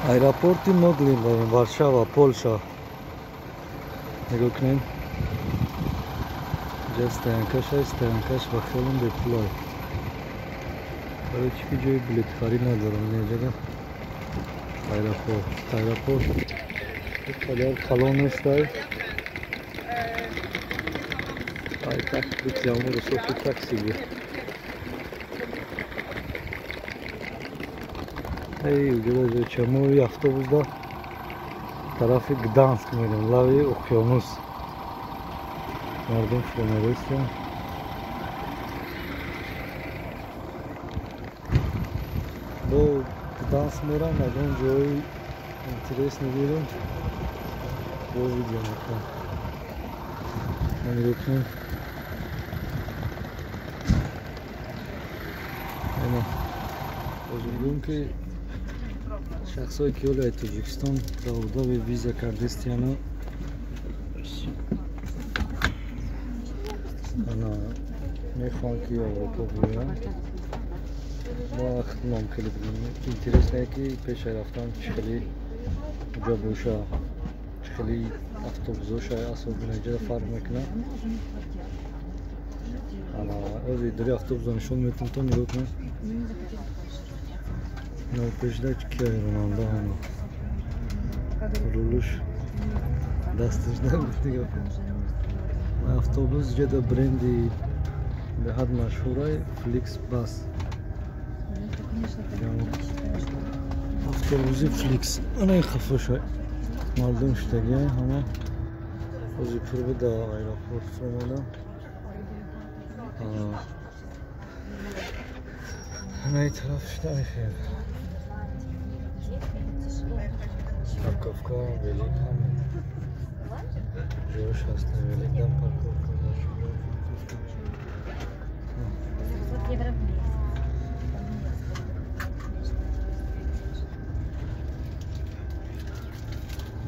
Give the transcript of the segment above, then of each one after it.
Аэропорти Модлин даем, Варшава, Полша. Нигоҳ кунем. Ҷа стоянкаш аст, стоянкаш ба хелам бепулай. Барои чӣ ки ҷои билетхарӣ надорам, неҷага. Аэропорт, аэропорт қадар калон нестай. Пойтахт бикзаму русофи такси буд. Эй, уҷода ҷочамои автобусда тарафи Гданск мерем, лави уқёнус. Мардум фромадастанд. Бо Гданск мерам, ягон ҷои интересный дидам, бо видео мекунам. Нигоҳ кунем. Ана боз мегӯям, ки шахсое ки ҳоло аз Тоҷикистон даврдави виза кардестияну ана мехоҳанд, ки Аврупо биёянд, ма худмам хеле интересное, ки пешай рафтан чӣ хеле ҷо боша, чӣ хеле автобусоша, особенно иҷода фарқ мекунад. Ана ози дари автобуса нишон метавон, то нигоҳ кунед. Пешда ки ронанда ҳама рулуш дасташ нагуфт. Нигоҳ кун, автобус ҷода бренди беҳад машҳурай, Фликс Бас, автобуси Фликс. Анаи хафоша мардум шудагия ҳама. Ози пур буд, дар аэропорт фуромадам. Анаи тараф шуда мехел парковка, велик ҳама ҷош ҳаст, велик дам парковка. Евро в месяц.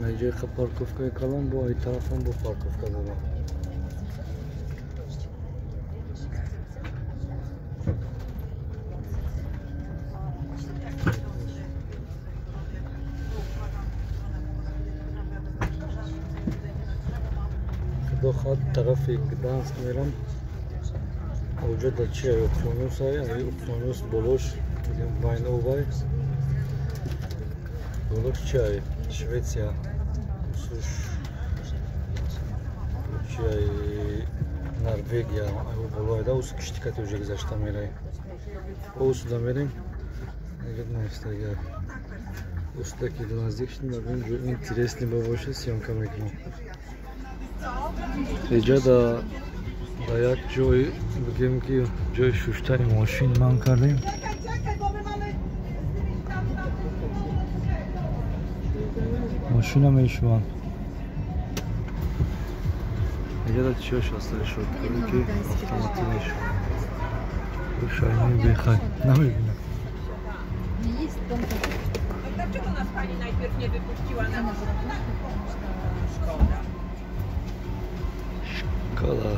Наҷои парковкаи калон, бо ай тарафам бо парковка дорам. Худо хоҳад, тарафи Гданск мерам. Оҷо дар чи уқёнус ай, уқёнус болош байновай, болош чи ай, Швеция, усуш чи ай, Норвегия болоайда. Ус киштикати уже гузашта мерай, усуда мерем. Наистага усуда ки наздик шудем, ягон ҷо интересный бошад, съёмка мекунам. Иҷа да як ҷой бигем, ки ҷои шуштани мошин ман кардем. Мошина мешуванд. Иҷа да чиёш ҳаста, шоткаре ки автоматӣ мешуванд. Рӯшании бехай намебинам. Dlaczego nas pani najpierw nie wypuściła na... Szkoda. Шкода.